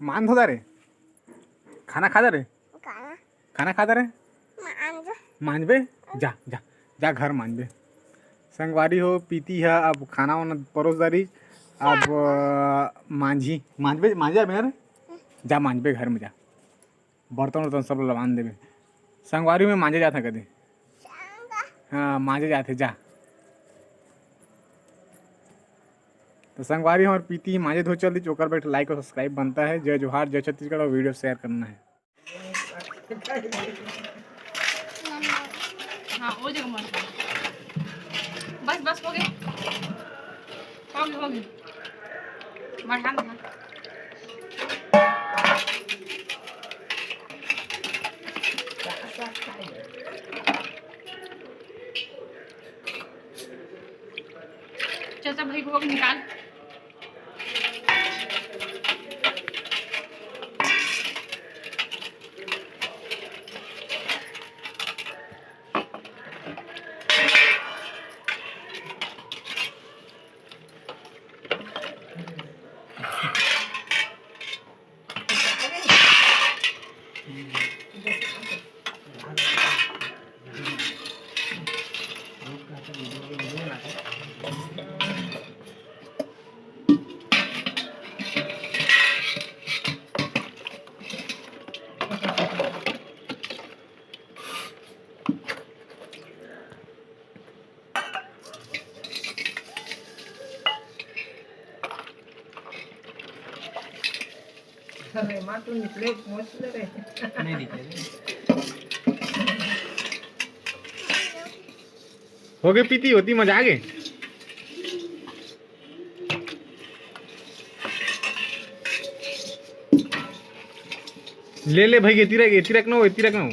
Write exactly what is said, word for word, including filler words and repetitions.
मान धो दा रे, खाना खा दा रे, खाना। खाना खा दा रे। मांज। मांजबे? जा, जा, जा घर मांजबे। संगवारी हो, पीती ह अब खाना वाना परोस दारी, अब, अ, मांझी, मांजबे, मांजा मेर, जा मांजबे घर में जा, बर्तन उर्तन सब लबान देबे। संगवारी में मांजे जात है कदे? हाँ, मांजे जात है, जा। तो संगवारी हमर पीती मांजे धो चल दी, ओकर बैठ like और subscribe बनता है। जय जोहार, जय छत्तीसगढ़ और video share करना है। हाँ, वो जगह मत। बस, बस, हो गए। हो गए, हो गए। बढ़ा दे। चाचा भाई, भोग निकाल। अरे माँ, तू निकले मस्त रे। नहीं निकले। हो गए पीती, होती मजा आ गए। ले ले भाई, ये तिरक, ये तिरक ना हो, ये तिरक ना हो।